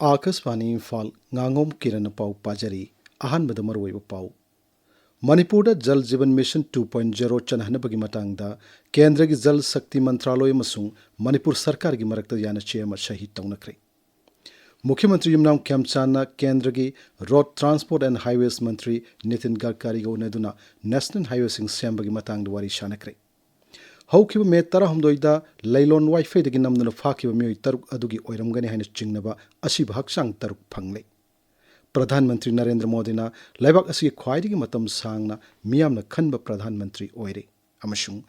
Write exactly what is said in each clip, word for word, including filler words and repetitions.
ꯑꯥꯀꯥꯁꯕꯥꯅꯤ ꯏꯝꯐꯥꯜ, ꯉꯥꯉꯣꯝ ꯀꯤꯔꯟꯅ ꯄꯥꯎ ꯄꯥꯖꯔꯤ꯫ ꯑꯍꯥꯟꯕꯗ ꯃꯔꯨꯑꯣꯏꯕ ꯄꯥꯎ꯫ ꯃꯅꯤꯄꯨꯔꯗ ꯖꯜ ꯖꯤꯕꯟ ꯃꯤꯁꯟ two point zero ꯆꯠꯅꯍꯟꯅꯕꯒꯤ ꯃꯇꯥꯡꯗ ꯀꯦꯟꯗ꯭ꯔꯒꯤ ꯖꯜ ꯁꯛꯇꯤ ꯃꯟꯇ꯭ꯔꯥꯂꯣꯏ ꯑꯃꯁꯨꯡ ꯃꯅꯤꯄꯨꯔ ꯁꯔꯀꯥꯔꯒꯤ ꯃꯔꯛꯇ ꯌꯥꯅꯆꯦ ꯑꯃ ꯁꯍꯤ ꯇꯧꯅꯈ꯭ꯔꯦ꯫ ꯃꯨꯈ꯭ꯌ ꯃꯟꯇ꯭ꯔꯤ ꯌꯨꯝꯅꯥꯝ ꯈꯦꯝꯆꯥꯟꯅ ꯀꯦꯟꯗ꯭ꯔꯒꯤ road transport and ꯍꯥꯏꯋꯦꯁ Mantri Nitin ꯒꯗꯀꯥꯔꯤꯒ ꯎꯅꯗꯨꯅ national ꯍꯥꯏꯋꯦꯁꯤꯡ ꯁꯦꯝꯕꯒꯤ ꯃꯇꯥꯡꯗ ꯋꯥꯔꯤ ꯁꯥꯅꯈ꯭ꯔꯦ꯫ ꯍꯧꯈꯤꯕ ꯃꯦ ꯇꯔꯥꯍꯨꯝꯗꯣꯏꯗ ꯂꯩꯂꯣꯟ ꯋꯥꯏꯐꯩꯗꯒꯤ ꯅꯝꯗꯨꯅ ꯐꯥꯈꯤꯕ ꯃꯤꯑꯣꯏ ꯇꯔꯨꯛ ꯑꯗꯨꯒꯤ ꯑꯣꯏꯔꯝꯒꯅꯤ ꯍꯥꯏꯅ ꯆꯤꯡꯅꯕ ꯑꯁꯤꯕ ꯍꯛꯆꯥꯡ ꯇꯔꯨꯛ ꯐꯪꯂꯦ꯫ ꯄ꯭ꯔꯙꯥꯟ ꯃꯟꯇ꯭ꯔꯤ ꯅꯔꯦꯟꯗ꯭ꯔ ꯃꯣꯗꯤꯅ ꯂꯩꯕꯥꯛ ꯑꯁꯤꯒꯤ ꯈ꯭ꯋꯥꯏꯗꯒꯤ ꯃꯇꯝ ꯁꯥꯡꯅ ꯃꯤꯌꯥꯝꯅ ꯈꯟꯕ ꯄ꯭ꯔꯙꯥꯟ ꯃꯟꯇ꯭ꯔꯤ ꯑꯣꯏꯔꯦ꯫ ꯑꯃꯁꯨꯡ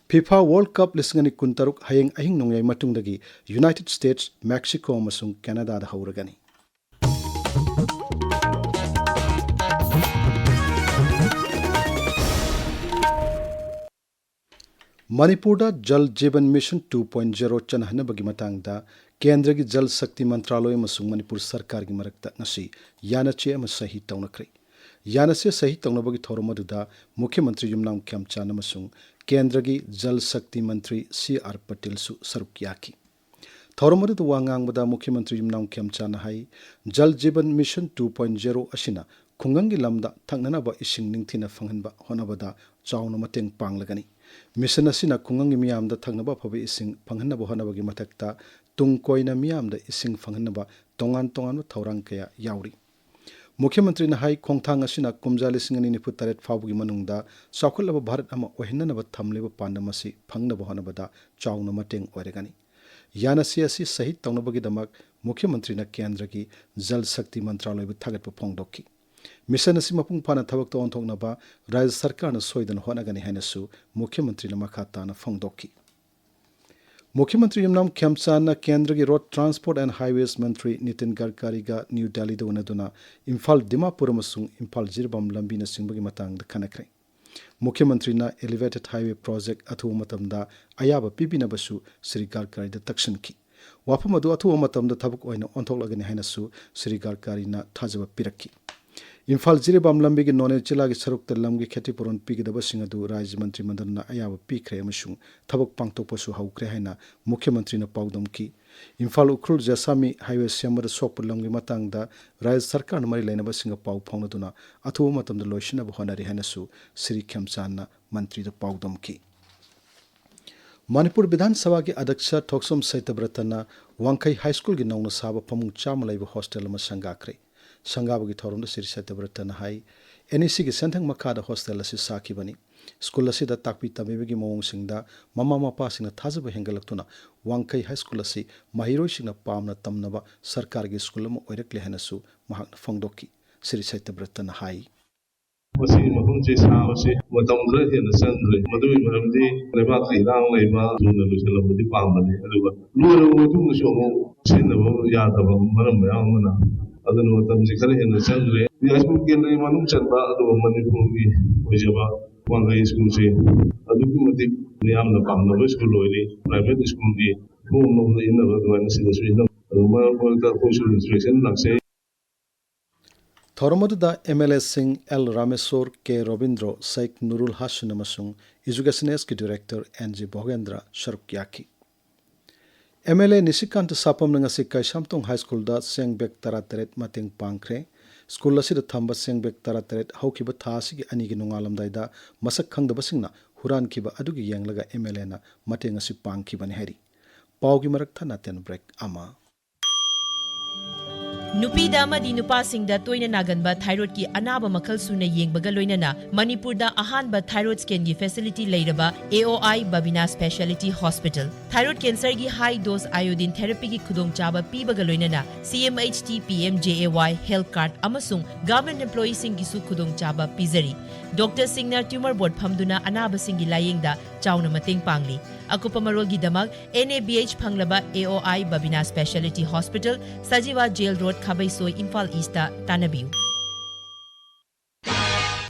ꯐꯤꯐꯥ ꯋꯥꯔꯜꯗ ꯀꯞ ꯂꯤꯁꯤꯡ ꯑꯅꯤ ꯀꯨꯟꯇꯔꯨꯛ ꯍꯌꯦꯡ ꯑꯍꯤꯡ ꯅꯣꯡꯌꯥꯏ ꯃꯇꯨꯡꯗꯒꯤ ꯌꯨꯅꯥꯏꯇꯦꯗ ꯁ꯭ꯇꯦꯠꯁ, ꯃꯦꯛꯁꯤꯀꯣ ꯑꯃꯁꯨꯡ ꯀꯦꯅꯥꯗꯥꯗ ꯍꯧꯔꯒꯅꯤ꯫ ꯃꯅꯤꯄꯨꯔꯗ ꯖꯜ ꯖꯤꯕꯟ ꯃꯤꯁꯟ two point zero ꯆꯠꯅꯍꯟꯅꯕꯒꯤ ꯃꯇꯥꯡꯗ ꯀꯦꯟꯗ꯭ꯔꯒꯤ ꯖꯜ ꯁꯛꯇꯤ ꯃꯟꯇ꯭ꯔꯥꯂꯣꯏ ꯑꯃꯁꯨꯡ ꯃꯅꯤꯄꯨꯔ ꯁꯔꯀꯥꯔꯒꯤ ꯃꯔꯛꯇ ꯉꯁꯤ ꯌꯥꯅꯆꯦ ꯑꯃ ꯁꯍꯤ ꯇꯧꯅꯈ꯭ꯔꯦ꯫ ꯌꯥꯅꯆꯦ ꯁꯍꯤ ꯇꯧꯅꯕꯒꯤ ꯊꯧꯔꯝ ꯑꯗꯨꯗ ꯃꯨꯈ꯭ꯌ ꯃꯟꯇ꯭ꯔꯤ ꯌꯨꯝꯅꯥꯝ ꯈꯦꯝꯆꯥꯟ ꯑꯃꯁꯨꯡ ꯀꯦꯟꯗ꯭ꯔꯒꯤ ꯖꯜ ꯁꯛꯇꯤ ꯃꯟꯇ꯭ꯔꯤ ꯁꯤ ꯑꯥꯔ ꯄꯇꯦꯜꯁꯨ ꯁꯔꯨꯛ ꯌꯥꯈꯤ꯫ ꯊꯧꯔꯝ ꯑꯗꯨꯗ ꯋꯥ ꯉꯥꯡꯕꯗ ꯃꯨꯈ꯭ꯌ ꯃꯟꯇ꯭ꯔꯤ ꯌꯨꯝꯅꯥꯝ ꯈꯦꯝꯆꯥꯟꯅ ꯍꯥꯏ, ꯖꯜ ꯖꯤꯕꯟ ꯃꯤꯁꯟ two point zero ꯑꯁꯤꯅ ꯈꯨꯡꯒꯪꯒꯤ ꯂꯝꯗ ꯊꯛꯅꯅꯕ ꯏꯁꯤꯡ ꯅꯤꯡꯊꯤꯅ ꯐꯪꯍꯟꯕ ꯍꯣꯠꯅꯕꯗ ꯆꯥꯎꯅ ꯃꯇꯦꯡ ꯄꯥꯡꯂꯒꯅꯤ꯫ ꯃꯤꯁꯟ ꯑꯁꯤꯅ ꯈꯨꯡꯒꯪꯒꯤ ꯃꯤꯌꯥꯝꯗ ꯊꯛꯅꯕ ꯑꯐꯕ ꯏꯁꯤꯡ ꯐꯪꯍꯟꯅꯕ ꯍꯣꯠꯅꯕꯒꯤ ꯃꯊꯛꯇ ꯇꯨꯡ ꯀꯣꯏꯅ ꯃꯤꯌꯥꯝꯗ ꯏꯁꯤꯡ ꯐꯪꯍꯟꯅꯕ ꯇꯣꯉꯥꯟ ꯇꯣꯉꯥꯟꯕ ꯊꯧꯔꯥꯡ ꯀꯌꯥ ꯌꯥꯎꯔꯤ꯫ ꯃꯨꯈ꯭ꯌ ꯃꯟꯇ꯭ꯔꯤꯅ ꯍꯥꯏ, ꯈꯣꯡꯊꯥꯡ ꯑꯁꯤꯅ ꯀꯨꯝꯖꯥ ꯂꯤꯁꯤꯡ ꯑꯅꯤ ꯅꯤꯐꯨ ꯇꯔꯦꯠ ꯐꯥꯎꯕꯒꯤ ꯃꯅꯨꯡꯗ ꯆꯥꯎꯈꯠꯂꯕ ꯚꯥꯔꯠ ꯑꯃ ꯑꯣꯏꯍꯟꯅꯅꯕ ꯊꯝꯂꯤꯕ ꯄꯥꯟꯗꯝ ꯑꯁꯤ ꯐꯪꯅꯕ ꯍꯣꯠꯅꯕꯗ ꯆꯥꯎꯅ ꯃꯇꯦꯡ ꯑꯣꯏꯔꯒꯅꯤ꯫ ꯌꯥꯅꯆꯦ ꯑꯁꯤ ꯁꯍꯤ ꯇꯧꯅꯕꯒꯤꯗꯃꯛ ꯃꯨꯈ꯭ꯌ ꯃꯟꯇ꯭ꯔꯤꯅ ꯀꯦꯟꯗ꯭ꯔꯒꯤ ꯖꯜ ꯁꯛꯇꯤ ꯃꯟꯇ꯭ꯔꯥꯂꯣꯏꯕꯨ ꯊꯥꯒꯠꯄ ꯐꯣꯡꯗꯣꯛꯈꯤ꯫ ꯃꯤꯁꯟ ꯑꯁꯤ ꯃꯄꯨꯡ ꯐꯥꯅ ꯊꯕꯛꯇ ꯑꯣꯟꯊꯣꯛꯅꯕ ꯔꯥꯖ꯭ꯌ ꯁꯔꯀꯥꯔꯅ ꯁꯣꯏꯗꯅ ꯍꯣꯠꯅꯒꯅꯤ ꯍꯥꯏꯅꯁꯨ ꯃꯨꯈ꯭ꯌ ꯃꯟꯇ꯭ꯔꯤꯅ ꯃꯈꯥ ꯇꯥꯅ ꯐꯣꯡꯗꯣꯛꯈꯤ꯫ ꯃꯨꯈ꯭ꯌ ꯃꯟꯇ꯭ꯔꯤ ꯌꯨꯝꯅꯥꯝ ꯈꯦꯝꯆꯥꯟꯅ ꯀꯦꯟꯗ꯭ꯔꯒꯤ road transport and ꯍꯥꯏꯋꯦꯁ Mantri Nitin ꯒꯗꯀꯥꯔꯤꯒ new ꯗꯦꯜꯂꯤꯗ ꯎꯅꯗꯨꯅ ꯏꯝꯐꯥꯜ ꯗꯤꯃꯥꯄꯨꯔ ꯑꯃꯁꯨꯡ ꯏꯝꯐꯥꯜ ꯖꯤꯔꯤꯕꯥꯝ ꯂꯝꯕꯤꯅꯆꯤꯡꯕꯒꯤ ꯃꯇꯥꯡꯗ ꯈꯟꯅꯈ꯭ꯔꯦ꯫ ꯃꯨꯈ꯭ꯌ ꯃꯟꯇ꯭ꯔꯤꯅ ꯑꯦꯂꯤꯚꯦꯇꯦꯗ ꯍꯥꯏꯋꯦ ꯄ꯭ꯔꯣꯖꯦꯛ ꯑꯊꯨꯕ ꯃꯇꯝꯗ ꯑꯌꯥꯕ ꯄꯤꯕꯤꯅꯕꯁꯨ ꯁ꯭ꯔꯤ ꯒꯗꯀꯥꯔꯤꯗ ꯇꯛꯁꯤꯟꯈꯤ꯫ ꯋꯥꯐꯝ ꯑꯗꯨ ꯑꯊꯨꯕ ꯃꯇꯝꯗ ꯊꯕꯛ ꯑꯣꯏꯅ ꯑꯣꯟꯊꯣꯛꯂꯒꯅꯤ ꯍꯥꯏꯅꯁꯨ ꯁ꯭ꯔꯤ ꯒꯗꯀꯥꯔꯤꯅ ꯊꯥꯖꯕ ꯄꯤꯔꯛꯈꯤ꯫ ꯏꯝꯐꯥꯜ ꯖꯤꯔꯤꯕꯥꯝ ꯂꯝꯕꯤꯒꯤ ꯅꯣꯅꯦ ꯖꯤꯂꯥꯒꯤ ꯁꯔꯨꯛꯇ ꯂꯝꯒꯤ ꯈꯦꯇꯤꯄꯨꯔꯣꯟ ꯄꯤꯒꯗꯕꯁꯤꯡ ꯑꯗꯨ ꯔꯥꯖ꯭ꯌ ꯃꯟꯇ꯭ꯔꯤ ꯃꯟꯗꯜꯅ ꯑꯌꯥꯕ ꯄꯤꯈ꯭ꯔꯦ ꯑꯃꯁꯨꯡ ꯊꯕꯛ ꯄꯥꯡꯊꯣꯛꯄꯁꯨ ꯍꯧꯈ꯭ꯔꯦ ꯍꯥꯏꯅ ꯃꯨꯈ꯭ꯌ ꯃꯟꯇ꯭ꯔꯤꯅ ꯄꯥꯎꯗꯝꯈꯤ꯫ ꯏꯝꯐꯥꯜ ꯎꯈ꯭ꯔꯨꯜ ꯖꯦꯁꯥꯃꯤ ꯍꯥꯏꯋꯦ ꯁꯦꯝꯕꯗ ꯁꯣꯛꯄ ꯂꯝꯒꯤ ꯃꯇꯥꯡꯗ ꯔꯥꯖ꯭ꯌ ꯁꯔꯀꯥꯔꯅ ꯃꯔꯤ ꯂꯩꯅꯕꯁꯤꯡꯒ ꯄꯥꯎ ꯐꯥꯎꯅꯗꯨꯅ ꯑꯊꯨꯕ ꯃꯇꯝꯗ ꯂꯣꯏꯁꯤꯟꯅꯕ ꯍꯣꯠꯅꯔꯤ ꯍꯥꯏꯅꯁꯨ ꯁ꯭ꯔꯤ ꯈꯦꯝꯆꯥꯟꯅ ꯃꯟꯇ꯭ꯔꯤꯗ ꯄꯥꯎꯗꯝꯈꯤ꯫ ꯃꯅꯤꯄꯨꯔ ꯕꯤꯙꯥꯟ ꯁꯚꯥꯒꯤ ꯑꯗ꯭ꯌꯛꯁ ꯊꯣꯛꯆꯣꯝ ꯁꯇ꯭ꯌꯕ꯭ꯔꯇꯅ ꯋꯥꯡꯈꯩ ꯍꯥꯏ ꯁ꯭ꯀꯨꯜꯒꯤ ꯅꯧꯅ ꯁꯥꯕ ꯐꯃꯨꯡ ꯆꯥꯝꯃ ꯂꯩꯕ ꯍꯣꯁꯇꯦꯜ ꯑꯃ ꯁꯪꯒꯥꯈ꯭ꯔꯦ꯫ ꯁꯪꯒꯥꯕꯒꯤ ꯊꯧꯔꯝꯗ ꯁ꯭ꯔꯤ ꯁꯇ꯭ꯌꯕ꯭ꯔꯇꯅ ꯍꯥꯏ, ꯑꯦꯟ ꯏ ꯁꯤꯒꯤ ꯁꯦꯟꯊꯪ ꯃꯈꯥꯗ ꯍꯣꯁꯇꯦꯜ ꯑꯁꯤ ꯁꯥꯈꯤꯕꯅꯤ꯫ ꯁ꯭ꯀꯨꯜ ꯑꯁꯤꯗ ꯇꯥꯛꯄꯤ ꯇꯝꯕꯤꯕꯒꯤ ꯃꯑꯣꯡꯁꯤꯡꯗ ꯃꯃꯥ ꯃꯄꯥꯁꯤꯡꯅ ꯊꯥꯖꯕ ꯍꯦꯟꯒꯠꯂꯛꯇꯨꯅ ꯋꯥꯡꯈꯩ ꯍꯥꯏ ꯁ꯭ꯀꯨꯜ ꯑꯁꯤ ꯃꯍꯩꯔꯣꯏꯁꯤꯡꯅ ꯄꯥꯝꯅ ꯇꯝꯅꯕ ꯁꯔꯀꯥꯔꯒꯤ ꯁ꯭ꯀꯨꯜ ꯑꯃ ꯑꯣꯏꯔꯛꯂꯦ ꯍꯥꯏꯅꯁꯨ ꯃꯍꯥꯛꯅ ꯐꯣꯡꯗꯣꯛꯈꯤ꯫ ꯁ꯭ꯔꯤ ꯁꯇ꯭ꯌꯕ꯭ꯔꯇꯅ ꯍꯥꯏ꯫ ꯃꯁꯤꯒꯤ ꯃꯐꯝꯁꯦ ꯁꯥꯕꯁꯦ ꯃꯇꯝ ꯈꯔ ꯍꯦꯟꯅ ꯆꯪꯈ꯭ꯔꯦ꯫ ꯃꯗꯨꯒꯤ ꯃꯔꯝꯗꯤ ꯂꯩꯕꯥꯛꯀꯤ ꯏꯔꯥꯡ ꯂꯩꯕ, ꯊꯨꯅ ꯂꯣꯏꯁꯤꯜꯂꯝꯕꯗꯤ ꯄꯥꯝꯕꯅꯤ, ꯑꯗꯨꯒ ꯂꯣꯏꯔꯕ ꯃꯇꯨꯡꯗꯁꯨ ꯑꯃꯨꯛ ꯁꯤꯖꯤꯟꯅꯕ ꯌꯥꯗꯕ ꯃꯔꯝ ꯃꯌꯥꯝ ꯑꯃꯅ, ꯑꯗꯨꯅ ꯃꯇꯝꯁꯦ ꯈꯔ ꯍꯦꯟꯅ ꯆꯪꯈ꯭ꯔꯦ꯫ ꯌꯥꯏꯁ꯭ꯀꯨꯜ ꯀꯦꯟꯗ꯭ꯔꯒꯤ ꯃꯅꯨꯡ ꯆꯟꯕ, ꯑꯗꯨꯒ ꯃꯅꯤꯄꯨꯔꯒꯤ ꯑꯣꯏꯖꯕ ꯋꯥꯡꯈꯩ ꯁ꯭ꯀꯨꯜꯁꯦ ꯑꯗꯨꯛꯀꯤ ꯃꯇꯤꯛ ꯃꯤꯌꯥꯝꯅ ꯄꯥꯝꯅꯕ ꯁ꯭ꯀꯨꯜ ꯑꯣꯏꯔꯤ꯫ ꯄ꯭ꯔꯥꯏꯚꯦꯠ ꯁ꯭ꯀꯨꯜꯒꯤ ꯐꯣꯝ ꯂꯧꯕꯗ ꯏꯟꯅꯕ ꯑꯗꯨꯃꯥꯏꯅ ꯁꯤꯗꯁꯨ ꯏꯟꯅꯕ, ꯑꯗꯨ ꯃꯔꯛ ꯃꯔꯛꯇ ꯑꯩꯈꯣꯏꯁꯨ inspection ꯂꯥꯛꯆꯩ꯫ ꯊꯧꯔꯝ ꯑꯗꯨꯗ ꯑꯦꯝ ꯑꯦꯜ ꯑꯦꯁꯤꯡ ꯑꯦꯜ ꯔꯥꯃꯦꯁꯣꯔ, ꯀꯦ ꯔꯣꯕꯤꯟꯗ꯭ꯔꯣ, ꯁꯩꯈ ꯅꯨꯔꯨꯜ ꯍꯥꯁꯤꯟ ꯑꯃꯁꯨꯡ ꯏꯖꯨꯀꯦꯁꯟ ꯑꯦꯁꯀꯤ ꯗꯤꯔꯦꯛꯇꯔ ꯑꯦꯟ ꯖꯤ ꯚꯣꯒꯦꯟꯗ꯭ꯔ ꯁꯔꯨꯛ ꯌꯥꯈꯤ꯫ ꯑꯦꯝ ꯑꯦꯜ ꯑꯦ ꯅꯤꯁꯤꯀꯥꯟꯇ ꯁꯥꯄꯝꯅ ꯉꯁꯤ ꯀꯩꯁꯥꯝꯊꯣꯡ ꯍꯥꯏ ꯁ꯭ꯀꯨꯜꯗ ꯆꯦꯡ ꯕꯦꯒ ꯇꯔꯥꯇꯔꯦꯠ ꯃꯇꯦꯡ ꯄꯥꯡꯈ꯭ꯔꯦ꯫ ꯁ꯭ꯀꯨꯜ ꯑꯁꯤꯗ ꯊꯝꯕ ꯆꯦꯡ ꯕꯦꯒ ꯇꯔꯥꯇꯔꯦꯠ ꯍꯧꯈꯤꯕ ꯊꯥ ꯑꯁꯤꯒꯤ ꯑꯅꯤꯒꯤ ꯅꯣꯡꯉꯥꯜꯂꯝꯗꯥꯏꯗ ꯃꯁꯛ ꯈꯪꯗꯕꯁꯤꯡꯅ ꯍꯨꯔꯥꯟꯈꯤꯕ ꯑꯗꯨꯒꯤ ꯌꯦꯡꯂꯒ ꯑꯦꯝ ꯑꯦꯜ ꯑꯦꯅ ꯃꯇꯦꯡ ꯑꯁꯤ ꯄꯥꯡꯈꯤꯕꯅꯤ ꯍꯥꯏꯔꯤ꯫ ꯄꯥꯎꯒꯤ ꯃꯔꯛ ꯊꯠꯅ ꯇꯦꯟ ꯕ꯭ꯔꯦꯛ ꯑꯃ꯫ ꯅꯨꯄꯤꯗ ꯑꯃꯗꯤ ꯅꯨꯄꯥꯁꯤꯡꯗ ꯇꯣꯏꯅ ꯅꯥꯒꯟꯕ ꯊꯥꯏꯔꯣꯏꯗꯀꯤ ꯑꯅꯥꯕ ꯃꯈꯜ ꯁꯨꯅ ꯌꯦꯡꯕꯒ ꯂꯣꯏꯅꯅ ꯃꯅꯤꯄꯨꯔꯗ ꯑꯍꯥꯟꯕ ꯊꯥꯏꯔꯣꯏꯗ ꯁ꯭ꯀꯦꯟꯒꯤ ꯐꯦꯁꯤꯂꯤꯇꯤ ꯂꯩꯔꯕ A O I Babina speciality hospital. ꯊꯥꯏꯔꯣꯏꯗ ꯀꯦꯟꯁꯔꯒꯤ ꯍꯥꯏ ꯗꯣꯁ ꯑꯥꯏꯑꯣꯗꯤꯟ ꯊꯦꯔꯥꯄꯤꯒꯤ ꯈꯨꯗꯣꯡꯆꯥꯕ ꯄꯤꯕꯒ ꯂꯣꯏꯅꯅ C M H T P M J A Y health card ꯑꯃꯁꯨꯡ ꯒꯚꯔꯟꯃꯦꯟꯠ ꯑꯦꯝꯄ꯭ꯂꯣꯌꯤꯁꯤꯡꯒꯤꯁꯨ ꯈꯨꯗꯣꯡꯆꯥꯕ ꯄꯤꯖꯔꯤ꯫ ꯗꯣꯛꯇꯔꯁꯤꯡꯅ ꯇ꯭ꯌꯨꯃꯔ ꯕꯣꯔꯗ ꯐꯝꯗꯨꯅ ꯑꯅꯥꯕꯁꯤꯡꯒꯤ ꯂꯥꯌꯦꯡꯗ ꯆꯥꯎꯅ ꯃꯇꯦꯡ ꯄꯥꯡꯂꯤ꯫ ꯑꯀꯨꯞꯄ ꯃꯔꯣꯜꯒꯤꯗꯃꯛ ꯑꯦꯟ ꯑꯦ ꯕꯤ ꯑꯩꯆ ꯐꯪꯂꯕ A O I Babina speciality hospital, Sajiwa jail road, Khabeisoi, Imphal east ꯇꯥꯟꯅꯕꯤꯌꯨ꯫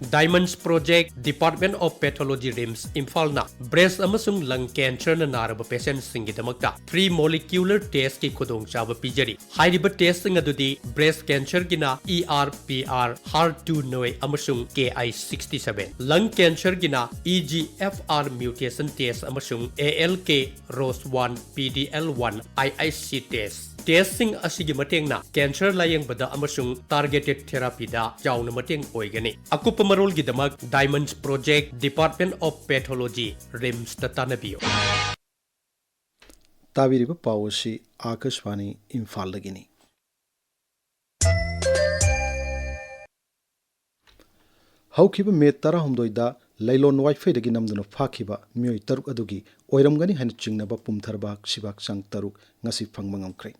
Diamonds Project, Department of Pathology, RIMS ꯏꯝꯐꯥꯜꯅ breast ꯑꯃꯁꯨꯡ lung cancerꯅ ꯅꯥꯔꯕ patientꯁꯤꯡꯒꯤꯗꯃꯛꯇ free molecular testꯀꯤ ꯈꯨꯗꯣꯡꯆꯥꯕ ꯄꯤꯖꯔꯤ꯫ ꯍꯥꯏꯔꯤꯕ testꯁꯤꯡ ꯑꯗꯨꯗꯤ breast cancerꯒꯤꯅ E R P R, HER two neu ꯑꯃꯁꯨꯡ K I sixty seven, lung cancerꯒꯤꯅ E G F R mutation test ꯑꯃꯁꯨꯡ A L K ROS one, P D L one, I I C test꯫ Testꯁꯤꯡ ꯑꯁꯤꯒꯤ ꯃꯇꯦꯡꯅ cancer ꯂꯥꯌꯦꯡꯕꯗ ꯑꯃꯁꯨꯡ targeted therapyꯗ ꯆꯥꯎꯅ ꯃꯇꯦꯡ ꯑꯣꯏꯒꯅꯤ꯫ ꯑꯀꯨꯞꯄ ꯃꯔꯣꯜꯒꯤꯗꯃꯛ Diamonds Project, Department of Pathology, RIMSꯇ ꯇꯥꯟꯅꯕꯤꯌꯨ꯫ ꯇꯥꯕꯤꯔꯤꯕ ꯄꯥꯎ ꯑꯁꯤ ꯑꯥꯀꯥꯁꯕꯥꯅꯤ ꯏꯝꯐꯥꯜꯗꯒꯤꯅꯤ꯫ ꯍꯧꯈꯤꯕ ꯃꯦ ꯇꯔꯥꯍꯨꯝꯗꯣꯏꯗ ꯂꯩꯂꯣꯟ ꯋꯥꯏꯐꯩꯗꯒꯤ ꯅꯝꯗꯨꯅ ꯐꯥꯈꯤꯕ ꯃꯤꯑꯣꯏ ꯇꯔꯨꯛ ꯑꯗꯨꯒꯤ ꯑꯣꯏꯔꯝꯒꯅꯤ ꯍꯥꯏꯅ ꯆꯤꯡꯅꯕ ꯄꯨꯝꯊꯔꯕ ꯑꯁꯤꯕ ꯍꯛꯆꯥꯡ ꯇꯔꯨꯛ ꯉꯁꯤ ꯐꯪꯕ ꯉꯝꯈ꯭ꯔꯦ꯫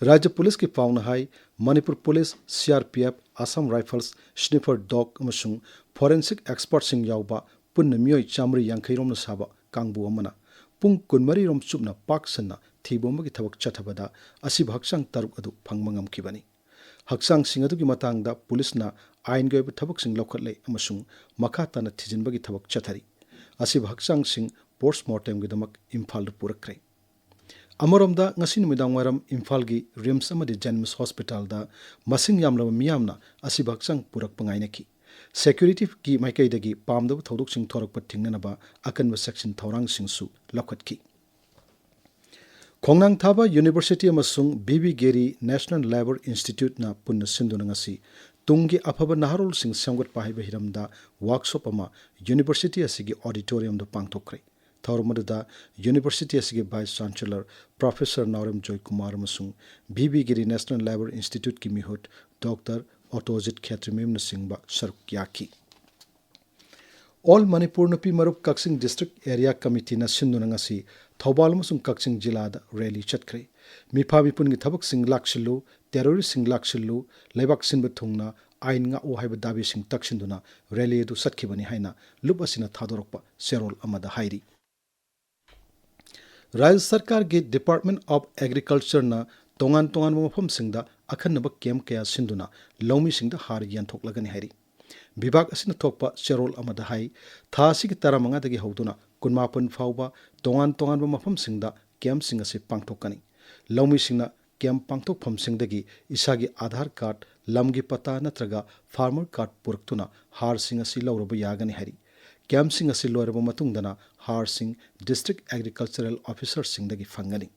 ꯔꯥꯖ꯭ꯌ ꯄꯨꯂꯤꯁꯀꯤ ꯄꯥꯎꯅ ꯍꯥꯏ, Manipur police, C R P F, Assam Rifles, Sniffer Dog ꯑꯃꯁꯨꯡ forensic expertꯁꯤꯡ ꯌꯥꯎꯕ ꯄꯨꯟꯅ ꯃꯤꯑꯣꯏ ꯆꯥꯃꯔꯤ ꯌꯥꯡꯈꯩ ꯔꯣꯝꯅ ꯁꯥꯕ ꯀꯥꯡꯕꯨ ꯑꯃꯅ ꯄꯨꯡ ꯀꯨꯟꯃꯔꯤ ꯔꯣꯝ ꯆꯨꯞꯅ ꯄꯥꯛ ꯁꯟꯅ ꯊꯤꯕ ꯍꯨꯝꯕꯒꯤ ꯊꯕꯛ ꯆꯠꯊꯕꯗ ꯑꯁꯤꯕ ꯍꯛꯆꯥꯡ ꯇꯔꯨꯛ ꯑꯗꯨ ꯐꯪꯕ ꯉꯝꯈꯤꯕꯅꯤ꯫ ꯍꯛꯆꯥꯡꯁꯤꯡ ꯑꯗꯨꯒꯤ ꯃꯇꯥꯡꯗ ꯄꯨꯂꯤꯁꯅ ꯑꯥꯏꯟꯒꯤ ꯑꯣꯏꯕ ꯊꯕꯛꯁꯤꯡ ꯂꯧꯈꯠꯂꯦ ꯑꯃꯁꯨꯡ ꯃꯈꯥ ꯇꯥꯅ ꯊꯤꯖꯤꯟꯕꯒꯤ ꯊꯕꯛ ꯆꯠꯊꯔꯤ꯫ ꯑꯁꯤꯕ ꯍꯛꯆꯥꯡꯁꯤꯡ postmortemꯒꯤꯗꯃꯛ ꯏꯝꯐꯥꯜꯗ ꯄꯨꯔꯛꯈ꯭ꯔꯦ꯫ ꯑꯃꯔꯣꯝꯗ, ꯉꯁꯤ ꯅꯨꯃꯤꯗꯥꯡ ꯋꯥꯏꯔꯝ ꯏꯝꯐꯥꯜꯒꯤ RIMS ꯑꯃꯗꯤ JNIMS hospitalꯗ ꯃꯁꯤꯡ ꯌꯥꯝꯂꯕ ꯃꯤꯌꯥꯝꯅ ꯑꯁꯤꯕ ꯍꯛꯆꯥꯡ ꯄꯨꯔꯛꯄ ꯉꯥꯏꯅꯈꯤ꯫ Securityꯒꯤ ꯃꯥꯏꯀꯩꯗꯒꯤ ꯄꯥꯝꯗꯕ ꯊꯧꯗꯣꯛꯁꯤꯡ ꯊꯣꯔꯛꯄ ꯊꯤꯡꯅꯅꯕ ꯑꯀꯟꯕ ꯆꯦꯛꯁꯤꯟ ꯊꯧꯔꯥꯡꯁꯤꯡꯁꯨ ꯂꯧꯈꯠꯈꯤ꯫ ꯈꯣꯡꯅꯥꯡ ꯊꯥꯕ University ꯑꯃꯁꯨꯡ ꯕꯤ ꯕꯤ ꯒꯤꯔꯤ National Labour Instituteꯅ ꯄꯨꯟꯅ ꯁꯤꯟꯗꯨꯅ ꯉꯁꯤ ꯇꯨꯡꯒꯤ ꯑꯐꯕ ꯅꯍꯥꯔꯣꯜꯁꯤꯡ ꯁꯦꯝꯒꯠꯄ ꯍꯥꯏꯕ ꯍꯤꯔꯝꯗ workshop ꯑꯃ university ꯑꯁꯤꯒꯤ auditoriumꯗ ꯄꯥꯡꯊꯣꯛꯈ꯭ꯔꯦ꯫ ꯊꯧꯔꯝ ꯑꯗꯨꯗ university ꯑꯁꯤꯒꯤ Vice Chancellor Professor ꯅꯥꯎꯔꯦꯝ ꯖꯣꯏꯀꯨꯃꯥꯔ ꯑꯃꯁꯨꯡ ꯕꯤ ꯕꯤ ꯒꯤꯔꯤ National Labour Instituteꯀꯤ ꯃꯤꯍꯨꯠ Doctor ꯑꯣꯇꯣꯖꯤꯠ ꯈꯦꯇ꯭ꯔꯤꯃꯌꯨꯝꯅꯆꯤꯡꯕ ꯁꯔꯨꯛ ꯌꯥꯈꯤ꯫ All Manipur ꯅꯨꯄꯤ ꯃꯔꯨꯞ ꯀꯛꯆꯤꯡ District Area Committeeꯅ ꯁꯤꯟꯗꯨꯅ ꯉꯁꯤ ꯊꯧꯕꯥꯜ ꯑꯃꯁꯨꯡ ꯀꯛꯆꯤꯡ ꯖꯤꯂꯥꯗ rally ꯆꯠꯈ꯭ꯔꯦ꯫ ꯃꯤꯐꯥ ꯃꯤꯄꯨꯟꯒꯤ ꯊꯕꯛꯁꯤꯡ ꯂꯥꯛꯁꯤꯜꯂꯨ, terroristꯁꯤꯡ ꯂꯥꯛꯁꯤꯜꯂꯨ, ꯂꯩꯕꯥꯛ ꯁꯤꯟꯕ ꯊꯨꯡꯅ ꯑꯥꯏꯟ ꯉꯥꯛꯎ ꯍꯥꯏꯕ ꯗꯥꯕꯤꯁꯤꯡ ꯇꯛꯁꯤꯟꯗꯨꯅ rally ꯑꯗꯨ ꯆꯠꯈꯤꯕꯅꯤ ꯍꯥꯏꯅ ꯂꯨꯞ ꯑꯁꯤꯅ ꯊꯥꯗꯣꯔꯛꯄ ꯆꯦꯔꯣꯜ ꯑꯃꯗ ꯍꯥꯏꯔꯤ꯫ ꯔꯥꯖ꯭ꯌ ꯁꯔꯀꯥꯔꯒꯤ Department of Agricultureꯅ ꯇꯣꯉꯥꯟ ꯇꯣꯉꯥꯟꯕ ꯃꯐꯝꯁꯤꯡꯗ ꯑꯈꯟꯅꯕ camp ꯀꯌꯥ ꯁꯤꯟꯗꯨꯅ ꯂꯧꯃꯤꯁꯤꯡꯗ ꯍꯥꯔ ꯌꯦꯟꯊꯣꯛꯂꯒꯅꯤ ꯍꯥꯏꯔꯤ꯫ ꯕꯤꯚꯥꯒ ꯑꯁꯤꯅ ꯊꯣꯛꯄ ꯆꯦꯔꯣꯜ ꯑꯃꯗ ꯍꯥꯏ, ꯊꯥ ꯑꯁꯤꯒꯤ ꯇꯔꯥꯃꯉꯥꯗꯒꯤ ꯍꯧꯗꯨꯅ ꯀꯨꯟꯃꯥꯄꯟ ꯐꯥꯎꯕ ꯇꯣꯉꯥꯟ ꯇꯣꯉꯥꯟꯕ ꯃꯐꯝꯁꯤꯡꯗ ꯀꯦꯝꯞꯁꯤꯡ ꯑꯁꯤ ꯄꯥꯡꯊꯣꯛꯀꯅꯤ꯫ ꯂꯧꯃꯤꯁꯤꯡꯅ ꯀꯦꯝꯞ ꯄꯥꯡꯊꯣꯛꯐꯝꯁꯤꯡꯗꯒꯤ ꯏꯁꯥꯒꯤ ꯑꯥꯙꯥꯔ ꯀꯥꯔꯗ, ꯂꯝꯒꯤ ꯄꯇꯥ ꯅꯠꯇ꯭ꯔꯒ ꯐꯥꯔꯃꯔ ꯀꯥꯔꯗ ꯄꯨꯔꯛꯇꯨꯅ ꯍꯥꯔꯁꯤꯡ ꯑꯁꯤ ꯂꯧꯔꯕ ꯌꯥꯒꯅꯤ ꯍꯥꯏꯔꯤ꯫ ꯀꯦꯝꯞꯁꯤꯡ ꯑꯁꯤ ꯂꯣꯏꯔꯕ ꯃꯇꯨꯡꯗꯅ ꯍꯥꯔꯁꯤꯡ ꯗꯤꯁꯇ꯭ꯔꯤꯛ ꯑꯦꯒ꯭ꯔꯤꯀꯜꯆꯔꯦꯜ ꯑꯣꯐꯤꯁꯔꯁꯤꯡꯗꯒꯤ ꯐꯪꯒꯅꯤ꯫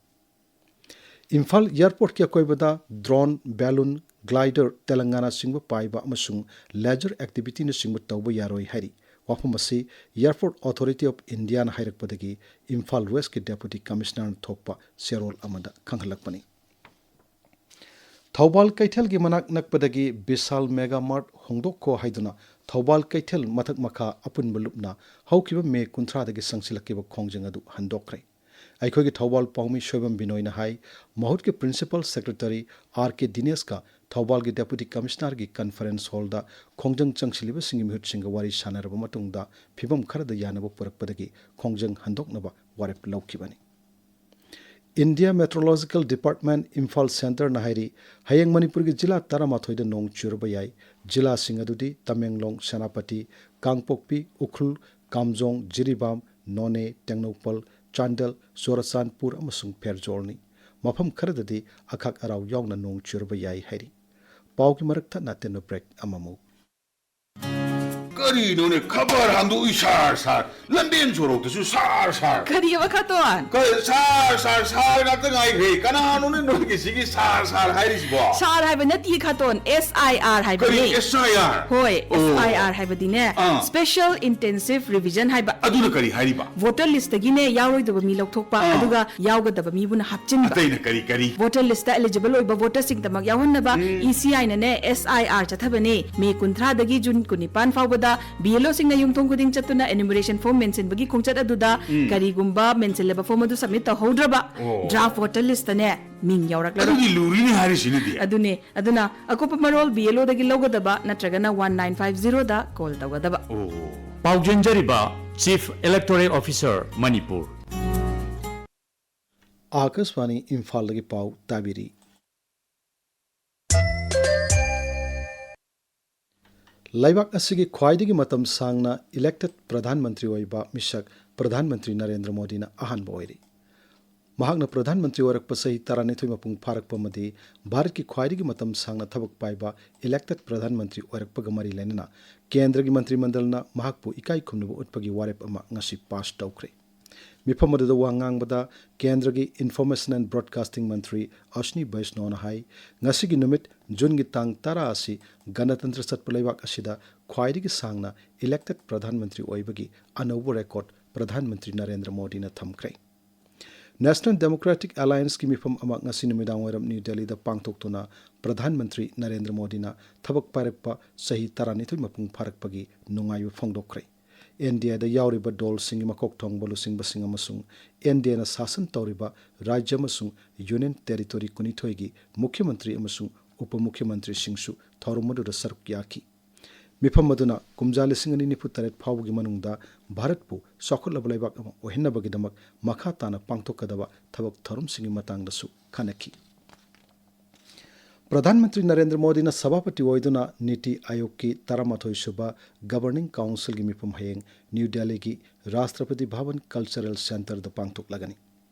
ꯏꯝꯐꯥꯜ ꯑꯦꯌꯔꯄꯣꯔꯠꯀꯤ ꯑꯀꯣꯏꯕꯗ ꯗ꯭ꯔꯣꯟ, ꯕꯦꯂꯨꯟ, ꯒ꯭ꯂꯥꯏꯗꯔ, ꯇꯦꯂꯪꯒꯥꯅꯥꯆꯤꯡꯕ ꯄꯥꯏꯕ ꯑꯃꯁꯨꯡ ꯂꯦꯖꯔ ꯑꯦꯛꯇꯤꯚꯤꯇꯤꯅꯆꯤꯡꯕ ꯇꯧꯕ ꯌꯥꯔꯣꯏ ꯍꯥꯏꯔꯤ꯫ ꯋꯥꯐꯝ ꯑꯁꯤ ꯑꯦꯌꯔꯄꯣꯔꯠ ꯑꯣꯊꯣꯔꯤꯇꯤ ꯑꯣꯐ ꯏꯟꯗꯤꯌꯥꯅ ꯍꯥꯏꯔꯛꯄꯗꯒꯤ ꯏꯝꯐꯥꯜ ꯋꯦꯁꯀꯤ ꯗꯦꯄꯨꯇꯤ ꯀꯃꯤꯁꯅꯔꯅ ꯊꯣꯛꯄ ꯆꯦꯔꯣꯜ ꯑꯃꯗ ꯈꯪꯍꯜꯂꯛꯄꯅꯤ꯫ ꯊꯧꯕꯥꯜ ꯀꯩꯊꯦꯜꯒꯤ ꯃꯅꯥꯛ ꯅꯛꯄꯗꯒꯤ ꯕꯤꯁꯥꯜ ꯃꯦꯒꯥ ꯃꯥꯔꯠ ꯍꯣꯡꯗꯣꯛꯈꯣ ꯍꯥꯏꯗꯨꯅ ꯊꯧꯕꯥꯜ ꯀꯩꯊꯦꯜ ꯃꯊꯛ ꯃꯈꯥ ꯑꯄꯨꯟꯕ ꯂꯨꯞꯅ ꯍꯧꯈꯤꯕ ꯃꯦ ꯀꯨꯟꯊ꯭ꯔꯥꯗꯒꯤ ꯆꯪꯁꯤꯜꯂꯛꯈꯤꯕ ꯈꯣꯡꯖꯪ ꯑꯗꯨ ꯍꯟꯗꯣꯛꯈ꯭ꯔꯦ꯫ ꯑꯩꯈꯣꯏꯒꯤ ꯊꯧꯕꯥꯜ ꯄꯥꯎꯃꯤ ꯁꯣꯏꯕꯝ ꯕꯤꯅꯣꯏꯅ ꯍꯥꯏ, ꯃꯍꯨꯠꯀꯤ ꯄ꯭ꯔꯤꯟꯁꯤꯄꯥꯜ ꯁꯦꯀ꯭ꯔꯦꯇꯔꯤ ꯑꯥꯔ ꯀꯦ ꯗꯤꯅꯦꯁꯀ ꯊꯧꯕꯥꯜꯒꯤ ꯗꯦꯄꯨꯇꯤ ꯀꯃꯤꯁꯅꯔꯒꯤ ꯀꯟꯐꯔꯦꯟꯁ ꯍꯣꯜꯗ ꯈꯣꯡꯖꯪ ꯆꯪꯁꯤꯜꯂꯤꯕꯁꯤꯡꯒꯤ ꯃꯤꯍꯨꯠꯁꯤꯡꯒ ꯋꯥꯔꯤ ꯁꯥꯟꯅꯔꯕ ꯃꯇꯨꯡꯗ ꯐꯤꯕꯝ ꯈꯔꯗ ꯌꯥꯅꯕ ꯄꯨꯔꯛꯄꯗꯒꯤ ꯈꯣꯡꯖꯪ ꯍꯟꯗꯣꯛꯅꯕ ꯋꯥꯔꯦꯞ ꯂꯧꯈꯤꯕꯅꯤ꯫ ꯏꯟꯗꯤꯌꯥ ꯃꯦꯇ꯭ꯔꯣꯂꯣꯖꯤꯀꯦꯜ ꯗꯤꯄꯥꯔꯠꯃꯦꯟꯠ ꯏꯝꯐꯥꯜ ꯁꯦꯟꯇꯔꯅ ꯍꯥꯏꯔꯤ, ꯍꯌꯦꯡ ꯃꯅꯤꯄꯨꯔꯒꯤ ꯖꯤꯂꯥ ꯇꯔꯥꯃꯥꯊꯣꯏꯗ ꯅꯣꯡ ꯆꯨꯔꯕ ꯌꯥꯏ꯫ ꯖꯤꯂꯥꯁꯤꯡ ꯑꯗꯨꯗꯤ ꯇꯃꯦꯡꯂꯣꯡ, ꯁꯦꯅꯥꯄꯇꯤ, ꯀꯥꯡꯄꯣꯛꯄꯤ, ꯎꯈ꯭ꯔꯨꯜ, ꯀꯥꯝꯖꯣꯡ, ꯖꯤꯔꯤꯕꯥꯝ, ꯅꯣꯅꯦ, ꯇꯦꯡꯅꯧꯄꯜ, ꯆꯥꯟꯗꯦꯜ, ꯆꯨꯔꯆꯥꯟꯄꯨꯔ ꯑꯃꯁꯨꯡ ꯐꯦꯔꯖꯣꯜꯅꯤ꯫ ꯃꯐꯝ ꯈꯔꯗꯗꯤ ꯑꯈꯥꯛ ꯑꯔꯥꯎ ꯌꯥꯎꯅ ꯅꯣꯡ ꯆꯨꯔꯕ ꯌꯥꯏ ꯍꯥꯏꯔꯤ꯫ ꯄꯥꯎꯒꯤ ꯃꯔꯛ ꯊꯠꯅ ꯑꯇꯦꯟꯕ ꯕ꯭ꯔꯦꯛ ꯑꯃꯃꯨꯛ꯫ ꯀꯔꯤꯅꯣꯅꯦ, ꯈꯕꯔ ꯍꯥꯡꯗꯣꯛꯏ ꯁꯥꯔ ꯁꯥꯔ, ꯂꯝꯕꯦꯟ ꯁꯣꯔꯣꯛꯇꯁꯨ ꯁꯥꯔ ꯁꯥꯔ꯫ ꯀꯔꯤꯑꯕ ꯈꯇꯣꯟ? ꯀ-, ꯁꯥꯔ ꯁꯥꯔ ꯁꯥꯔ ꯉꯥꯛꯇ ꯉꯥꯏꯈ꯭ꯔꯦ꯫ ꯀꯅꯥꯅꯣꯅꯦ ꯅꯣꯏꯒꯤꯁꯤꯒꯤ ꯁꯥꯔ ꯁꯥꯔ ꯍꯥꯏꯔꯤꯁꯤꯕꯣ? ꯁꯥꯔ ꯍꯥꯏꯕ ꯅꯠꯇꯤꯌꯦ ꯈꯇꯣꯟ, ꯑꯦꯁ ꯑꯥꯏ ꯑꯥꯔ ꯍꯥꯏꯕꯅꯦ꯫ ꯀꯔꯤ ꯑꯦꯁ ꯑꯥꯏ ꯑꯥꯔ? ꯍꯣꯏ, ꯑꯣ꯫ ꯑꯦꯁ ꯑꯥꯏ ꯑꯥꯔ ꯍꯥꯏꯕꯗꯤꯅꯦ, ꯑꯥ꯫ ꯁ꯭ꯄꯦꯁꯦꯜ ꯏꯟꯇꯦꯟꯁꯤꯚ ꯔꯤꯚꯤꯖꯟ ꯍꯥꯏꯕ꯫ ꯑꯗꯨꯅ ꯀꯔꯤ ꯍꯥꯏꯔꯤꯕ? ꯚꯣꯇꯔ ꯂꯤꯁꯇꯒꯤꯅꯦ ꯌꯥꯎꯔꯣꯏꯗꯕ ꯃꯤ ꯂꯧꯊꯣꯛꯄ, ꯑꯥ꯫ ꯑꯗꯨꯒ ꯌꯥꯎꯒꯗꯕ ꯃꯤꯕꯨꯅ ꯍꯥꯞꯆꯤꯟꯕ꯫ ꯑꯇꯩꯅ ꯀꯔꯤ ꯀꯔꯤ? ꯚꯣꯇꯔ ꯂꯤꯁꯇ ꯑꯦꯂꯤꯖꯤꯕꯜ ꯑꯣꯏꯕ ꯚꯣꯇꯔꯁꯤꯡꯗꯃꯛ ꯌꯥꯎꯍꯟꯅꯕ ꯎꯝ꯫ ꯏ ꯁꯤ ꯑꯥꯏꯅꯅꯦ ꯑꯦꯁ ꯑꯥꯏ ꯑꯥꯔ ꯆꯠꯊꯕꯅꯦ꯫ ꯃꯦ ꯀꯨꯟꯊ꯭ꯔꯥꯗꯒꯤ ꯖꯨꯟ ꯀꯨꯟꯅꯤꯄꯥꯟ ꯐꯥꯎꯕꯗ ꯕꯤ ꯑꯦꯜ ꯑꯣꯁꯤꯡꯅ ꯌꯨꯝꯊꯣꯡ ꯈꯨꯗꯤꯡ ꯆꯠꯇꯨꯅ ꯏꯅꯨꯃꯔꯦꯁꯟ ꯐꯣꯔꯝ ꯃꯦꯟꯁꯤꯟꯕꯒꯤ ꯈꯣꯡꯆꯠ ꯑꯗꯨꯗ ꯎꯝ꯫ ꯀꯔꯤꯒꯨꯝꯕ ꯃꯦꯟꯁꯤꯜꯂꯕ ꯐꯣꯔꯝ ꯑꯗꯨ ꯁꯕꯃꯤꯠ ꯇꯧꯍꯧꯗ꯭ꯔꯕ ꯑꯣ꯫ ꯗ꯭ꯔꯥꯐ ꯚꯣꯇꯔ ꯂꯤꯁꯇꯅꯦ ꯃꯤꯡ ꯌꯥꯎꯔꯛꯂꯔꯣꯏ꯫ ꯑꯗꯨꯗꯤ ꯂꯨꯔꯤꯅꯦ ꯍꯥꯏꯔꯤꯁꯤꯅꯗꯤ꯫ ꯑꯗꯨꯅꯦ꯫ ꯑꯗꯨꯅ ꯑꯀꯨꯞꯄ ꯃꯔꯣꯜ ꯕꯤ ꯑꯦꯜ ꯑꯣꯗꯒꯤ ꯂꯧꯒꯗꯕ ꯅꯠꯇ꯭ꯔꯒꯅ ꯋꯥꯟ ꯅꯥꯏꯟ ꯐꯥꯏꯚ ꯖꯤꯔꯣꯗ ꯀꯣꯜ ꯇꯧꯒꯗꯕ꯫ ꯑꯣ꯫ ꯄꯥꯎꯖꯦꯟꯖꯔꯤꯕ ꯆꯤꯐ ꯏꯂꯦꯛꯇꯣꯔꯦꯜ ꯑꯣꯐꯤꯁꯔ, ꯃꯅꯤꯄꯨꯔ꯫ ꯑꯥꯀꯥꯁꯕꯥꯅꯤ ꯏꯝꯐꯥꯜꯗꯒꯤ ꯄꯥꯎ ꯇꯥꯕꯤꯔꯤ꯫ ꯂꯩꯕꯥꯛ ꯑꯁꯤꯒꯤ ꯈ꯭ꯋꯥꯏꯗꯒꯤ ꯃꯇꯝ ꯁꯥꯡꯅ elected ꯄ꯭ꯔꯙꯥꯟ ꯃꯟꯇ꯭ꯔꯤ ꯑꯣꯏꯕ ꯃꯤꯁꯛ ꯄ꯭ꯔꯙꯥꯟ ꯃꯟꯇ꯭ꯔꯤ ꯅꯔꯦꯟꯗ꯭ꯔ ꯃꯣꯗꯤꯅ ꯑꯍꯥꯟꯕ ꯑꯣꯏꯔꯤ꯫ ꯃꯍꯥꯛꯅ ꯄ꯭ꯔꯙꯥꯟ ꯃꯟꯇ꯭ꯔꯤ ꯑꯣꯏꯔꯛꯄ ꯆꯍꯤ ꯇꯔꯥꯅꯤꯊꯣꯏ ꯃꯄꯨꯡ ꯐꯥꯔꯛꯄ ꯑꯃꯗꯤ ꯚꯥꯔꯠꯀꯤ ꯈ꯭ꯋꯥꯏꯗꯒꯤ ꯃꯇꯝ ꯁꯥꯡꯅ ꯊꯕꯛ ꯄꯥꯏꯕ elected ꯄ꯭ꯔꯙꯥꯟ ꯃꯟꯇ꯭ꯔꯤ ꯑꯣꯏꯔꯛꯄꯒ ꯃꯔꯤ ꯂꯩꯅꯅ ꯀꯦꯟꯗ꯭ꯔꯒꯤ ꯃꯟꯇ꯭ꯔꯤ ꯃꯟꯗꯜꯅ ꯃꯍꯥꯛꯄꯨ ꯏꯀꯥꯏ ꯈꯨꯝꯅꯕ ꯎꯠꯄꯒꯤ ꯋꯥꯔꯦꯞ ꯑꯃ ꯉꯁꯤ ꯄꯥꯁ ꯇꯧꯈ꯭ꯔꯦ꯫ ꯃꯤꯐꯝ ꯑꯗꯨꯗ ꯋꯥ ꯉꯥꯡꯕꯗ ꯀꯦꯟꯗ꯭ꯔꯒꯤ Information and Broadcasting ꯃꯟꯇ꯭ꯔꯤ ꯑꯁ꯭ꯅꯤ ꯕꯩꯁꯅꯣꯅ ꯍꯥꯏ, ꯉꯁꯤꯒꯤ ꯅꯨꯃꯤꯠ ꯖꯨꯟꯒꯤ ꯇꯥꯡ ꯇꯔꯥ ꯑꯁꯤ ꯒꯅꯇꯟꯇ꯭ꯔ ꯆꯠꯄ ꯂꯩꯕꯥꯛ ꯑꯁꯤꯗ ꯈ꯭ꯋꯥꯏꯗꯒꯤ ꯁꯥꯡꯅ elected ꯄ꯭ꯔꯙꯥꯟ ꯃꯟꯇ꯭ꯔꯤ ꯑꯣꯏꯕꯒꯤ ꯑꯅꯧꯕ ꯔꯦꯀꯣꯔꯗ ꯄ꯭ꯔꯙꯥꯟ ꯃꯟꯇ꯭ꯔꯤ ꯅꯔꯦꯟꯗ꯭ꯔ ꯃꯣꯗꯤꯅ ꯊꯝꯈ꯭ꯔꯦ꯫ National Democratic Allianceꯀꯤ ꯃꯤꯐꯝ ꯑꯃ ꯉꯁꯤ ꯅꯨꯃꯤꯗꯥꯡꯋꯥꯏꯔꯝ ꯅ꯭ꯌꯨ ꯗꯦꯜꯂꯤꯗ ꯄꯥꯡꯊꯣꯛꯇꯨꯅ ꯄ꯭ꯔꯙꯥꯟ ꯃꯟꯇ꯭ꯔꯤ ꯅꯔꯦꯟꯗ꯭ꯔ ꯃꯣꯗꯤꯅ ꯊꯕꯛ ꯄꯥꯏꯔꯛꯄ ꯆꯍꯤ ꯇꯔꯥꯅꯤꯊꯣꯏ ꯃꯄꯨꯡ ꯐꯥꯔꯛꯄꯒꯤ ꯅꯨꯡꯉꯥꯏꯕ ꯐꯣꯡꯗꯣꯛꯈ꯭ꯔꯦ꯫ ꯑꯦꯟ ꯗꯤ ꯑꯦꯗ ꯌꯥꯎꯔꯤꯕ ꯗꯣꯜꯁꯤꯡꯒꯤ ꯃꯀꯣꯛ ꯊꯣꯡꯕ ꯂꯨꯆꯤꯡꯕꯁꯤꯡ ꯑꯃꯁꯨꯡ ꯑꯦꯟ ꯗꯤ ꯑꯦꯅ ꯁꯥꯁꯟ ꯇꯧꯔꯤꯕ ꯔꯥꯖ꯭ꯌ ꯑꯃꯁꯨꯡ ꯌꯨꯅꯤꯌꯟ ꯇꯦꯔꯤꯇꯣꯔꯤ ꯀꯨꯟꯅꯤꯊꯣꯏꯒꯤ ꯃꯨꯈ꯭ꯌ ꯃꯟꯇ꯭ꯔꯤ ꯑꯃꯁꯨꯡ ꯎꯄ ꯃꯨꯈ꯭ꯌ ꯃꯟꯇ꯭ꯔꯤꯁꯤꯡꯁꯨ ꯊꯧꯔꯝ ꯑꯗꯨꯗ ꯁꯔꯨꯛ ꯌꯥꯈꯤ꯫ ꯃꯤꯐꯝ ꯑꯗꯨꯅ ꯀꯨꯝꯖꯥ ꯂꯤꯁꯤꯡ ꯑꯅꯤ ꯅꯤꯐꯨ ꯇꯔꯦꯠ ꯐꯥꯎꯕꯒꯤ ꯃꯅꯨꯡꯗ ꯚꯥꯔꯠꯄꯨ ꯆꯥꯎꯈꯠꯂꯕ ꯂꯩꯕꯥꯛ ꯑꯃ ꯑꯣꯏꯍꯟꯅꯕꯒꯤꯗꯃꯛ ꯃꯈꯥ ꯇꯥꯅ ꯄꯥꯡꯊꯣꯛꯀꯗꯕ ꯊꯕꯛ ꯊꯧꯔꯝꯁꯤꯡꯒꯤ ꯃꯇꯥꯡꯗꯁꯨ ꯈꯟꯅꯈꯤ꯫ ꯄ꯭ꯔꯙꯥꯟ ꯃꯟꯇ꯭ꯔꯤ ꯅꯔꯦꯟꯗ꯭ꯔ ꯃꯣꯗꯤꯅ ꯁꯚꯥꯄꯇꯤ ꯑꯣꯏꯗꯨꯅ ꯅꯤꯇꯤ ꯑꯥꯌꯣꯒꯀꯤ ꯇꯔꯥꯃꯥꯊꯣꯏ ꯁꯨꯕ Governing Councilꯒꯤ ꯃꯤꯐꯝ ꯍꯌꯦꯡ ꯅ꯭ꯌꯨ ꯗꯦꯜꯂꯤꯒꯤ ꯔꯥꯁꯇ꯭ꯔꯄꯇꯤ ꯚꯕꯟ Cultural Centreꯗ ꯄꯥꯡꯊꯣꯛꯂꯒꯅꯤ꯫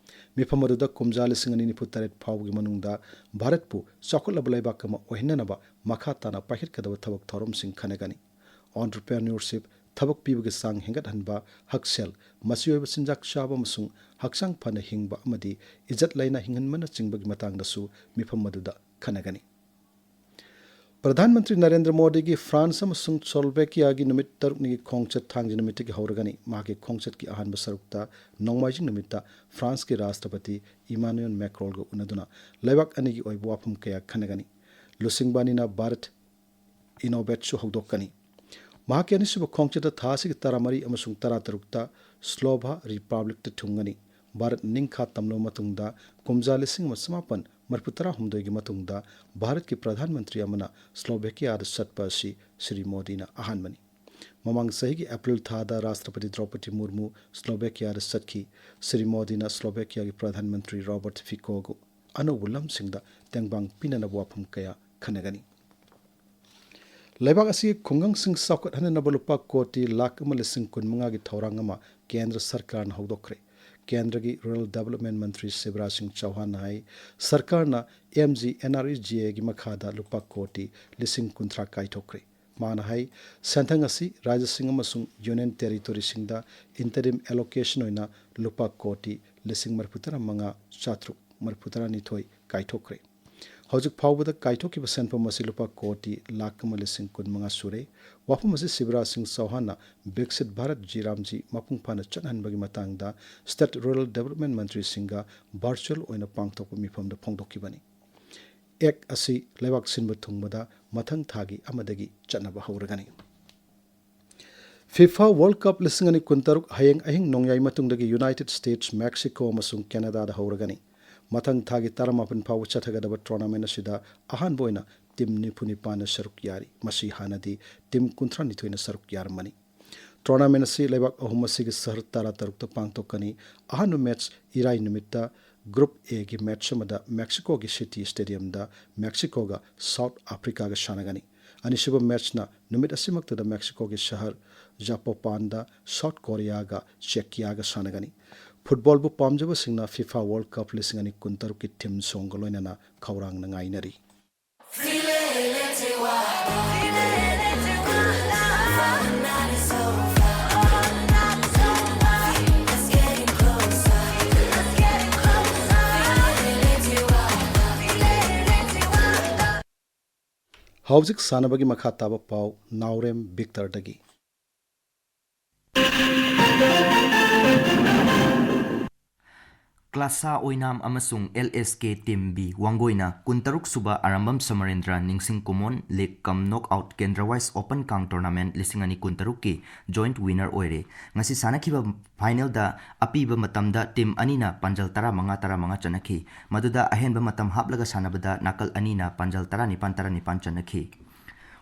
ꯃꯤꯐꯝ ꯑꯗꯨꯗ ꯀꯨꯝꯖꯥ ꯂꯤꯁꯤꯡ ꯑꯅꯤ ꯅꯤꯐꯨ ꯇꯔꯦꯠ ꯐꯥꯎꯕꯒꯤ ꯃꯅꯨꯡꯗ ꯚꯥꯔꯠꯄꯨ ꯆꯥꯎꯈꯠꯂꯕ ꯂꯩꯕꯥꯛ ꯑꯃ ꯑꯣꯏꯍꯟꯅꯅꯕ ꯃꯈꯥ ꯇꯥꯅ ꯄꯥꯏꯈꯠꯀꯗꯕ ꯊꯕꯛ ꯊꯧꯔꯝꯁꯤꯡ ꯈꯟꯅꯒꯅꯤ꯫ Entrepreneurship, ꯊꯕꯛ ꯄꯤꯕꯒꯤ ꯆꯥꯡ ꯍꯦꯟꯒꯠꯍꯟꯕ, ꯍꯛꯁꯦꯜ, ꯃꯆꯤ ꯑꯣꯏꯕ ꯆꯤꯟꯖꯥꯛ ꯆꯥꯕ ꯑꯃꯁꯨꯡ ꯍꯛꯆꯥꯡ ꯐꯅ ꯍꯤꯡꯕ ꯑꯃꯗꯤ ꯏꯖꯠ ꯂꯩꯅ ꯍꯤꯡꯍꯟꯕꯅꯆꯤꯡꯕꯒꯤ ꯃꯇꯥꯡꯗꯁꯨ ꯃꯤꯐꯝ ꯑꯗꯨꯗ ꯈꯟꯅꯒꯅꯤ꯫ ꯄ꯭ꯔꯙꯥꯟ ꯃꯟꯇ꯭ꯔꯤ ꯅꯔꯦꯟꯗ꯭ꯔ ꯃꯣꯗꯤꯒꯤ ꯐ꯭ꯔꯥꯟꯁ ꯑꯃꯁꯨꯡ ꯁ꯭ꯂꯣꯚꯦꯀꯤꯌꯥꯒꯤ ꯅꯨꯃꯤꯠ ꯇꯔꯨꯛꯅꯤꯒꯤ ꯈꯣꯡꯆꯠ ꯊꯥꯡꯖ ꯅꯨꯃꯤꯠꯇꯒꯤ ꯍꯧꯔꯒꯅꯤ꯫ ꯃꯍꯥꯛꯀꯤ ꯈꯣꯡꯆꯠꯀꯤ ꯑꯍꯥꯟꯕ ꯁꯔꯨꯛꯇ ꯅꯣꯡꯃꯥꯏꯖꯤꯡ ꯅꯨꯃꯤꯠꯇ ꯐ꯭ꯔꯥꯟꯁꯀꯤ ꯔꯥꯁꯇ꯭ꯔꯄꯇꯤ ꯏꯃꯥꯅꯨꯑꯦꯜ ꯃꯦꯀ꯭ꯔꯣꯟꯒ ꯎꯅꯗꯨꯅ ꯂꯩꯕꯥꯛ ꯑꯅꯤꯒꯤ ꯑꯣꯏꯕ ꯋꯥꯐꯝ ꯀꯌꯥ ꯈꯟꯅꯒꯅꯤ꯫ ꯂꯨꯆꯤꯡꯕ ꯑꯅꯤꯅ ꯚꯥꯔꯠ ꯏꯅꯣꯚꯦꯠꯁꯨ ꯍꯧꯗꯣꯛꯀꯅꯤ꯫ ꯃꯍꯥꯛꯀꯤ ꯑꯅꯤꯁꯨꯕ ꯈꯣꯡꯆꯠꯇ ꯊꯥ ꯑꯁꯤꯒꯤ ꯇꯔꯥꯃꯔꯤ ꯑꯃꯁꯨꯡ ꯇꯔꯥꯇꯔꯨꯛꯇ ꯁ꯭ꯂꯣꯚꯥ ꯔꯤꯄꯕ꯭ꯂꯤꯛꯇ ꯊꯨꯡꯒꯅꯤ꯫ ꯚꯥꯔꯠ ꯅꯤꯡꯈꯥ ꯇꯝꯂꯕ ꯃꯇꯨꯡꯗ ꯀꯨꯝꯖꯥ ꯂꯤꯁꯤꯡ ꯑꯃ ꯆꯃꯥꯄꯟ ꯃꯔꯤꯐꯨ ꯇꯔꯥꯍꯨꯝꯗꯣꯏꯒꯤ ꯃꯇꯨꯡꯗ ꯚꯥꯔꯠꯀꯤ ꯄ꯭ꯔꯙꯥꯟ ꯃꯟꯇ꯭ꯔꯤ ꯑꯃꯅ ꯁ꯭ꯂꯣꯚꯦꯀꯤꯌꯥꯗ ꯆꯠꯄ ꯑꯁꯤ ꯁ꯭ꯔꯤ ꯃꯣꯗꯤꯅ ꯑꯍꯥꯟꯕꯅꯤ꯫ ꯃꯃꯥꯡ ꯆꯍꯤꯒꯤ ꯑꯦꯄ꯭ꯔꯤꯜ ꯊꯥꯗ ꯔꯥꯁꯇ꯭ꯔꯄꯇꯤ ꯗ꯭ꯔꯧꯄꯗꯤ ꯃꯨꯔꯃꯨ ꯁ꯭ꯂꯣꯚꯦꯀꯤꯌꯥꯗ ꯆꯠꯈꯤ꯫ ꯁ꯭ꯔꯤ ꯃꯣꯗꯤꯅ ꯁ꯭ꯂꯣꯚꯦꯀꯤꯌꯥꯒꯤ ꯄ꯭ꯔꯙꯥꯟ ꯃꯟꯇ꯭ꯔꯤ ꯔꯣꯕꯔꯠ ꯐꯤꯀꯣꯒ ꯑꯅꯧꯕ ꯂꯝꯁꯤꯡꯗ ꯇꯦꯡꯕꯥꯡ ꯄꯤꯅꯅꯕ ꯋꯥꯐꯝ ꯀꯌꯥ ꯈꯟꯅꯒꯅꯤ꯫ ꯂꯩꯕꯥꯛ ꯑꯁꯤꯒꯤ ꯈꯨꯡꯒꯪꯁꯤꯡ ꯆꯥꯎꯈꯠꯍꯟꯅꯅꯕ ꯂꯨꯄꯥ ꯀꯣꯇꯤ ꯂꯥꯈ ꯑꯃ ꯂꯤꯁꯤꯡ ꯀꯨꯟ ꯃꯉꯥꯒꯤ ꯊꯧꯔꯥꯡ ꯑꯃ ꯀꯦꯟꯗ꯭ꯔ ꯁꯔꯀꯥꯔꯅ ꯍꯧꯗꯣꯛꯈ꯭ꯔꯦ꯫ ꯀꯦꯟꯗ꯭ꯔꯒꯤ ꯔꯨꯔꯦꯜ ꯗꯦꯕꯂꯞꯃꯦꯟ ꯃꯟꯇ꯭ꯔꯤ ꯁꯤꯕꯔꯥꯖ ꯁꯤꯡ ꯆꯧꯍꯥꯟꯅ ꯍꯥꯏ, ꯁꯔꯀꯥꯔꯅ M G N R E G ꯑꯦꯒꯤ ꯃꯈꯥꯗ ꯂꯨꯄꯥ ꯀꯣꯇꯤ ꯂꯤꯁꯤꯡ ꯀꯨꯟꯊ꯭ꯔꯥ ꯀꯥꯏꯊꯣꯛꯈ꯭ꯔꯦ꯫ ꯃꯥꯅ ꯍꯥꯏ, ꯁꯦꯟꯊꯪ ꯑꯁꯤ ꯔꯥꯖ꯭ꯌꯁꯤꯡ ꯑꯃꯁꯨꯡ ꯌꯨꯅꯤꯌꯟ ꯇꯦꯔꯤꯇꯣꯔꯤꯁꯤꯡꯗ ꯏꯟꯇꯔꯤꯝ ꯑꯦꯂꯣꯀꯦꯁꯟ ꯑꯣꯏꯅ ꯂꯨꯄꯥ ꯀꯣꯇꯤ ꯂꯤꯁꯤꯡ ꯃꯔꯤꯐꯨ ꯇꯔꯥ ꯃꯉꯥ ꯆꯥꯇ꯭ꯔꯨꯛ ꯃꯔꯤꯐꯨ ꯇꯔꯥꯅꯤꯊꯣꯏ ꯀꯥꯏꯊꯣꯛꯈ꯭ꯔꯦ꯫ ꯍꯧꯖꯤꯛ ꯐꯥꯎꯕꯗ ꯀꯥꯏꯊꯣꯛꯈꯤꯕ ꯁꯦꯟꯐꯝ ꯑꯁꯤ ꯂꯨꯄꯥ ꯀꯣꯇꯤ ꯂꯥꯈ ꯑꯃ ꯂꯤꯁꯤꯡ ꯀꯨꯟ ꯃꯉꯥ ꯁꯨꯔꯦ꯫ ꯋꯥꯐꯝ ꯑꯁꯤ ꯁꯤꯕꯔꯥꯖ ꯁꯤꯡ ꯆꯧꯍꯥꯟꯅ ꯕꯤꯛꯁꯤꯠ ꯚꯥꯔꯠ ꯖꯤ ꯔꯥꯝꯖꯤ ꯃꯄꯨꯡ ꯐꯥꯅ ꯆꯠꯍꯟꯕꯒꯤ ꯃꯇꯥꯡꯗ ꯁ꯭ꯇꯦꯠ ꯔꯨꯔꯦꯜ ꯗꯦꯕꯂꯞꯃꯦꯟ ꯃꯟꯇ꯭ꯔꯤꯁꯤꯡꯒ ꯚꯔꯆꯨꯑꯦꯜ ꯑꯣꯏꯅ ꯄꯥꯡꯊꯣꯛꯄ ꯃꯤꯐꯝꯗ ꯐꯣꯡꯗꯣꯛꯈꯤꯕꯅꯤ꯫ ꯑꯦꯛ ꯑꯁꯤ ꯂꯩꯕꯥꯛ ꯁꯤꯟꯕ ꯊꯨꯡꯕꯗ ꯃꯊꯪ ꯊꯥꯒꯤ ꯑꯃꯗꯒꯤ ꯆꯠꯅꯕ ꯍꯧꯔꯒꯅꯤ꯫ ꯐꯤꯐꯥ ꯋꯥꯔꯜ ꯀꯞ ꯂꯤꯁꯤꯡ ꯑꯅꯤ ꯀꯨꯟꯇꯔꯨꯛ ꯍꯌꯦꯡ ꯑꯍꯤꯡ ꯅꯣꯡꯌꯥꯏ ꯃꯇꯨꯡꯗꯒꯤ ꯌꯨꯅꯥꯏꯇꯦꯗ ꯁ꯭ꯇꯦꯠꯁ, ꯃꯦꯛꯁꯤꯀꯣ ꯑꯃꯁꯨꯡ ꯀꯦꯅꯥꯗꯥꯗ ꯍꯧꯔꯒꯅꯤ꯫ ꯃꯊꯪ ꯊꯥꯒꯤ ꯇꯔꯥꯃꯥꯄꯟ ꯐꯥꯎꯕ ꯆꯠꯊꯒꯗꯕ ꯇꯣꯔꯅꯥꯃꯦꯟ ꯑꯁꯤꯗ ꯑꯍꯥꯟꯕ ꯑꯣꯏꯅ ꯇꯤꯝ ꯅꯤꯐꯨ ꯅꯤꯄꯥꯟꯅ ꯁꯔꯨꯛ ꯌꯥꯔꯤ꯫ ꯃꯁꯤ ꯍꯥꯟꯅꯗꯤ ꯇꯤꯝ ꯀꯨꯟꯊ꯭ꯔꯥꯅꯤꯊꯣꯏꯅ ꯁꯔꯨꯛ ꯌꯥꯔꯝꯕꯅꯤ꯫ ꯇꯣꯔꯅꯥꯃꯦꯟ ꯑꯁꯤ ꯂꯩꯕꯥꯛ ꯑꯍꯨꯝ ꯑꯁꯤꯒꯤ ꯁꯍꯔ ꯇꯔꯥꯇꯔꯨꯛꯇ ꯄꯥꯡꯊꯣꯛꯀꯅꯤ꯫ ꯑꯍꯥꯟꯕ ꯃꯦꯠꯆ ꯏꯔꯥꯏ ꯅꯨꯃꯤꯠꯇ ꯒ꯭ꯔꯨꯞ ꯑꯦꯒꯤ ꯃꯦꯠꯆ ꯑꯃꯗ ꯃꯦꯛꯁꯤꯀꯣꯒꯤ ꯁꯤꯇꯤ ꯁ꯭ꯇꯦꯗꯤꯌꯝꯗ ꯃꯦꯛꯁꯤꯀꯣꯒ ꯁꯥꯎꯠ ꯑꯐ꯭ꯔꯤꯀꯥꯒ ꯁꯥꯟꯅꯒꯅꯤ꯫ ꯑꯅꯤꯁꯨꯕ ꯃꯦꯠꯆꯅ ꯅꯨꯃꯤꯠ ꯑꯁꯤꯃꯛꯇꯗ ꯃꯦꯛꯁꯤꯀꯣꯒꯤ ꯁꯍꯔ ꯖꯥꯄꯣꯄꯥꯟꯗ ꯁꯥꯎꯠ ꯀꯣꯔꯤꯌꯥꯒ ꯆꯦꯀꯤꯌꯥꯒ ꯁꯥꯟꯅꯒꯅꯤ꯫ ꯐꯨꯠꯕꯣꯜꯕꯨ ꯄꯥꯝꯖꯕꯁꯤꯡꯅ ꯐꯤꯐꯥ ꯋꯥꯔꯜ ꯀꯞ ꯂꯤꯁꯤꯡ ꯑꯅꯤ ꯀꯨꯟꯇꯔꯨꯛꯀꯤ ꯊꯤꯝ ꯁꯣꯡꯒ ꯂꯣꯏꯅꯅ ꯈꯧꯔꯥꯡꯅ ꯉꯥꯏꯅꯔꯤ꯫ ꯍꯧꯖꯤꯛ ꯁꯥꯟꯅꯕꯒꯤ ꯃꯈꯥ ꯇꯥꯕ ꯄꯥꯎ ꯅꯥꯎꯔꯦꯝ ꯕꯤꯛꯇꯔꯗꯒꯤ꯫ ꯀ꯭ꯂꯥꯁꯥ ꯑꯣꯏꯅꯥꯝ ꯑꯃꯁꯨꯡ ꯑꯦꯜ ꯑꯦꯁ ꯀꯦ ꯇꯤꯝ ꯕꯤ ꯋꯥꯡꯒꯣꯏꯅ ꯀꯨꯟꯇꯔꯨꯛ ꯁꯨꯕ ꯑꯔꯥꯝꯕꯝ ꯁꯃꯔꯦꯟꯗ꯭ꯔ ꯅꯤꯡꯁꯤꯡ ꯀꯨꯃꯣꯟ ꯂꯤꯒ ꯀꯝ ꯅꯣꯛꯑꯥꯎꯠ ꯀꯦꯟꯗ꯭ꯔ ꯋꯥꯏꯁ ꯑꯣꯄꯟ ꯀꯥꯡ ꯇꯣꯔꯅꯥꯃꯦꯟ ꯂꯤꯁꯤꯡ ꯑꯅꯤ ꯀꯨꯟꯇꯔꯨꯛꯀꯤ ꯖꯣꯏꯟꯠ ꯋꯤꯅꯔ ꯑꯣꯏꯔꯦ꯫ ꯉꯁꯤ ꯁꯥꯟꯅꯈꯤꯕ ꯐꯥꯏꯅꯦꯜꯗ ꯑꯄꯤꯕ ꯃꯇꯝꯗ ꯇꯤꯝ ꯑꯅꯤꯅ ꯄꯥꯟꯖꯜ ꯇꯔꯥꯃꯉꯥ ꯇꯔꯥꯃꯉꯥ ꯆꯟꯅꯈꯤ꯫ ꯃꯗꯨꯗ ꯑꯍꯦꯟꯕ ꯃꯇꯝ ꯍꯥꯞꯂꯒ ꯁꯥꯟꯅꯕꯗ ꯅꯥꯀꯜ ꯑꯅꯤꯅ ꯄꯥꯟꯖꯜ ꯇꯔꯥꯅꯤꯄꯥꯟ ꯇꯔꯥꯅꯤꯄꯥꯟ ꯆꯟꯅꯈꯤ꯫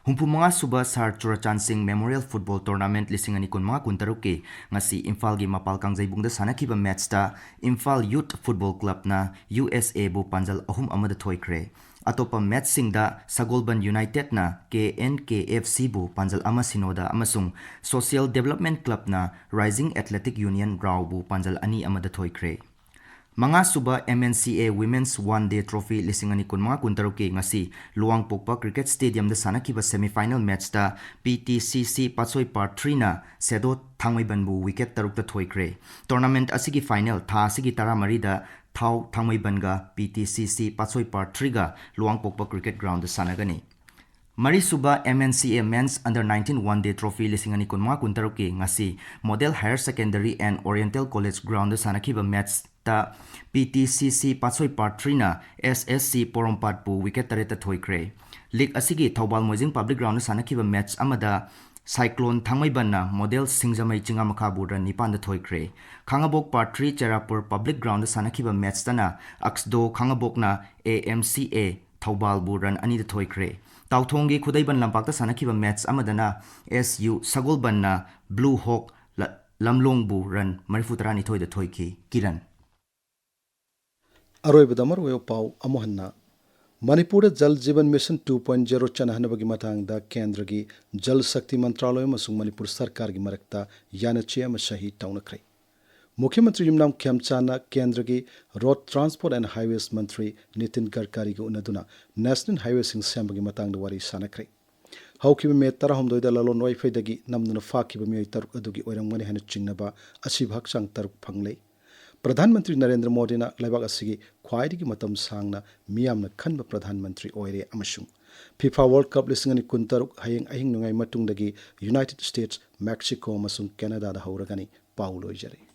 ꯍꯨꯝꯐꯨ ꯃꯉꯥ ꯁꯨꯕ ꯁꯥꯔ ꯆꯨꯔꯆꯥꯟ ꯁꯤꯡ ꯃꯦꯃꯣꯔꯤꯌꯦꯜ ꯐꯨꯠꯕꯣꯜ ꯇꯣꯔꯅꯥꯃꯦꯟꯠ ꯂꯤꯁꯤꯡ ꯑꯅꯤ ꯀꯨꯟꯃꯉꯥ ꯀꯨꯟꯇꯔꯨꯛꯀꯤ ꯉꯁꯤ ꯏꯝꯐꯥꯜꯒꯤ ꯃꯄꯥꯜ ꯀꯥꯡꯖꯩꯕꯨꯡꯗ ꯁꯥꯟꯅꯈꯤꯕ ꯃꯦꯠꯆꯇ ꯏꯝꯐꯥꯜ ꯌꯨꯠ ꯐꯨꯠꯕꯣꯜ ꯀ꯭ꯂꯕꯅ ꯌꯨ ꯑꯦꯁ ꯑꯦꯕꯨ ꯄꯥꯟꯖꯜ ꯑꯍꯨꯝ ꯑꯃꯗ ꯊꯣꯏꯈ꯭ꯔꯦ꯫ ꯑꯇꯣꯞꯄ ꯃꯦꯠꯁꯁꯤꯡꯗ ꯁꯒꯣꯜꯕꯟ ꯌꯨꯅꯥꯏꯇꯦꯗꯅ ꯀꯦ ꯑꯦꯟ ꯀꯦ ꯑꯦꯐ ꯁꯤꯕꯨ ꯄꯥꯟꯖꯜ ꯑꯃ ꯁꯤꯅꯣꯗ ꯑꯃꯁꯨꯡ social development ꯀ꯭ꯂꯕꯅ rising athletic union ꯔꯥꯎꯕꯨ ꯄꯥꯟꯖꯜ ꯑꯅꯤ ꯑꯃꯗ ꯊꯣꯏꯈ꯭ꯔꯦ꯫ ꯃꯉꯥꯁꯨꯕ ꯑꯦꯝ ꯑꯦꯟ ꯁꯤ ꯑꯦ Women's One Day Trophy ꯂꯤꯁꯤꯡ ꯑꯅꯤ ꯀꯨꯟꯃꯉꯥ ꯀꯨꯟꯇꯔꯨꯛꯀꯤ ꯉꯁꯤ ꯂꯨꯋꯥꯡꯄꯣꯛꯄ ꯀ꯭ꯔꯤꯀꯦꯠ ꯁ꯭ꯇꯦꯗꯤꯌꯝꯗ ꯁꯥꯟꯅꯈꯤꯕ semi final ꯃꯦꯠꯁꯇ ꯄꯤ ꯇꯤ ꯁꯤ ꯁꯤ ꯄꯥꯠꯁꯣꯏ ꯄꯥꯔꯠ ꯊ꯭ꯔꯤꯅ ꯁꯦꯗꯣ ꯊꯥꯡꯃꯩꯕꯟꯕꯨ ꯋꯤꯀꯦꯠ ꯇꯔꯨꯛꯇ ꯊꯣꯏꯈ꯭ꯔꯦ꯫ ꯇꯣꯔꯅꯥꯃꯦꯟꯠ ꯑꯁꯤꯒꯤ ꯐꯥꯏꯅꯦꯜ ꯊꯥ ꯑꯁꯤꯒꯤ ꯇꯔꯥꯃꯔꯤꯗ ꯊꯥꯎ ꯊꯥꯡꯃꯩꯕꯟꯒ ꯄꯤ ꯇꯤ ꯁꯤ ꯁꯤ ꯄꯥꯠꯁꯣꯏ ꯄꯥꯔꯠ ꯊ꯭ꯔꯤꯒ ꯂꯨꯋꯥꯡꯄꯣꯛꯄ ꯀ꯭ꯔꯤꯀꯦꯠ ꯒ꯭ꯔꯥꯎꯟꯗ ꯁꯥꯟꯅꯒꯅꯤ꯫ ꯃꯔꯤꯁꯨꯕ ꯑꯦꯝ ꯑꯦꯟ ꯁꯤ ꯑꯦ Men's Under nineteen One Day Trophy ꯂꯤꯁꯤꯡ ꯑꯅꯤ ꯀꯨꯟꯃꯉꯥ ꯀꯨꯟꯇꯔꯨꯛꯀꯤ ꯉꯁꯤ Model Higher Secondary and Oriental College ground ꯁꯥꯟꯅꯈꯤꯕ ꯃꯦꯠꯁꯇ ꯄꯤ ꯇꯤ ꯁꯤ ꯁꯤ ꯄꯥꯠꯁꯣꯏ ꯄꯥꯔꯠ ꯊ꯭ꯔꯤꯅ ꯑꯦꯁ ꯑꯦꯁ ꯁꯤ ꯄꯣꯔꯣꯝꯄꯥꯠꯄꯨ ꯋꯤꯀꯦꯠ ꯇꯔꯦꯠꯇ ꯊꯣꯏꯈ꯭ꯔꯦ꯫ ꯂꯤꯒ ꯑꯁꯤꯒꯤ ꯊꯧꯕꯥꯜ ꯃꯣꯏꯖꯤꯡ ꯄꯕ꯭ꯂꯤꯛ ꯒ꯭ꯔꯥꯎꯟꯗ ꯁꯥꯟꯅꯈꯤꯕ ꯃꯦꯠꯁ ꯑꯃꯗ ꯁꯥꯏꯀ꯭ꯂꯣꯟ ꯊꯥꯡꯃꯩꯕꯟꯅ ꯃꯣꯗꯦꯜ ꯁꯤꯡꯖꯃꯩ ꯆꯤꯉꯥꯃꯈꯥꯕꯨ ꯔꯟ ꯅꯤꯄꯥꯟꯗ ꯊꯣꯏꯈ꯭ꯔꯦ꯫ ꯈꯥꯡꯉꯕꯣꯛ ꯄꯥꯔꯠ ꯊ꯭ꯔꯤ ꯆꯦꯔꯥꯄꯨꯔ ꯄꯕ꯭ꯂꯤꯛ ꯒ꯭ꯔꯥꯎꯟꯗ ꯁꯥꯟꯅꯈꯤꯕ ꯃꯦꯠꯁꯇꯅ ꯑꯛꯁꯗꯣ ꯈꯥꯡꯉꯕꯣꯛꯅ A M C A ꯊꯧꯕꯥꯜꯕꯨ run ꯑꯅꯤꯗ ꯊꯣꯏꯈ꯭ꯔꯦ꯫ ꯇꯥꯎꯊꯣꯡꯒꯤ ꯈꯨꯗꯩꯕꯟ ꯂꯝꯄꯥꯛꯇ ꯁꯥꯟꯅꯈꯤꯕ ꯃꯦꯠꯁ ꯑꯃꯗꯅ ꯑꯦꯁ ꯌꯨ ꯁꯒꯣꯜꯕꯟꯅ ꯕ꯭ꯂꯨ ꯍꯣꯛ ꯂ-, ꯂꯝꯂꯣꯡꯕꯨ ꯔꯟ ꯃꯔꯤꯐꯨ ꯇꯔꯥꯅꯤꯊꯣꯏꯗ ꯊꯣꯏꯈꯤ꯫ ꯀꯤꯔꯟ꯫ ꯑꯔꯣꯏꯕꯗ ꯃꯔꯨꯑꯣꯏꯕ ꯄꯥꯎ ꯑꯃꯨꯛ ꯍꯟꯅ꯫ ꯃꯅꯤꯄꯨꯔꯗ ꯖꯜ ꯖꯤꯕꯟ ꯃꯤꯁꯟ ꯇꯨ ꯄꯣꯏꯟꯠ ꯖꯦꯔꯣ ꯆꯠꯅꯍꯟꯅꯕꯒꯤ ꯃꯇꯥꯡꯗ ꯀꯦꯟꯗ꯭ꯔꯒꯤ ꯖꯜ ꯁꯛꯇꯤ ꯃꯟꯇ꯭ꯔꯥꯂꯣꯏ ꯑꯃꯁꯨꯡ ꯃꯅꯤꯄꯨꯔ ꯁꯔꯀꯥꯔꯒꯤ ꯃꯔꯛꯇ ꯌꯥꯅꯆꯦ ꯑꯃ ꯁꯍꯤ ꯇꯧꯅꯈ꯭ꯔꯦ꯫ ꯃꯨꯈ꯭ꯌ ꯃꯟꯇ꯭ꯔꯤ ꯌꯨꯝꯅꯥꯝ ꯈꯦꯝꯆꯥꯟꯅ ꯀꯦꯟꯗ꯭ꯔꯒꯤ road transport and ꯍꯥꯏꯋꯦꯁ Mantri Nitin ꯒꯗꯀꯥꯔꯤꯒ ꯎꯅꯗꯨꯅ national ꯍꯥꯏꯋꯦꯁꯤꯡ ꯁꯦꯝꯕꯒꯤ ꯃꯇꯥꯡꯗ ꯋꯥꯔꯤ ꯁꯥꯟꯅꯈ꯭ꯔꯦ꯫ ꯍꯧꯈꯤꯕ ꯃꯦ ꯇꯔꯥꯍꯨꯝꯗꯣꯏꯗ ꯂꯂꯣꯟ ꯋꯥꯏꯐꯩꯗꯒꯤ ꯅꯝꯗꯨꯅ ꯐꯥꯈꯤꯕ ꯃꯤꯑꯣꯏ ꯇꯔꯨꯛ ꯑꯗꯨꯒꯤ ꯑꯣꯏꯔꯝꯒꯅꯤ ꯍꯥꯏꯅ ꯆꯤꯡꯅꯕ ꯑꯁꯤꯕ ꯍꯛꯆꯥꯡ ꯇꯔꯨꯛ ꯐꯪꯂꯦ꯫ ꯄ꯭ꯔꯙꯥꯟ ꯃꯟꯇ꯭ꯔꯤ ꯅꯔꯦꯟꯗ꯭ꯔ ꯃꯣꯗꯤꯅ ꯂꯩꯕꯥꯛ ꯑꯁꯤꯒꯤ ꯈ꯭ꯋꯥꯏꯗꯒꯤ ꯃꯇꯝ ꯁꯥꯡꯅ ꯃꯤꯌꯥꯝꯅ ꯈꯟꯕ ꯄ꯭ꯔꯙꯥꯟ ꯃꯟꯇ꯭ꯔꯤ ꯑꯣꯏꯔꯦ ꯑꯃꯁꯨꯡ ꯐꯤꯐꯥ ꯋꯥꯔꯜꯗ ꯀꯞ ꯂꯤꯁꯤꯡ ꯑꯅꯤ ꯀꯨꯟꯇꯔꯨꯛ ꯍꯌꯦꯡ ꯑꯍꯤꯡ ꯅꯣꯡꯌꯥꯏ ꯃꯇꯨꯡꯗꯒꯤ ꯌꯨꯅꯥꯏꯇꯦꯗ ꯁ꯭ꯇꯦꯠꯁ, ꯃꯦꯛꯁꯤꯀꯣ ꯑꯃꯁꯨꯡ ꯀꯦꯅꯥꯗꯥꯗ ꯍꯧꯔꯒꯅꯤ꯫ ꯄꯥꯎ ꯂꯣꯏꯖꯔꯦ꯫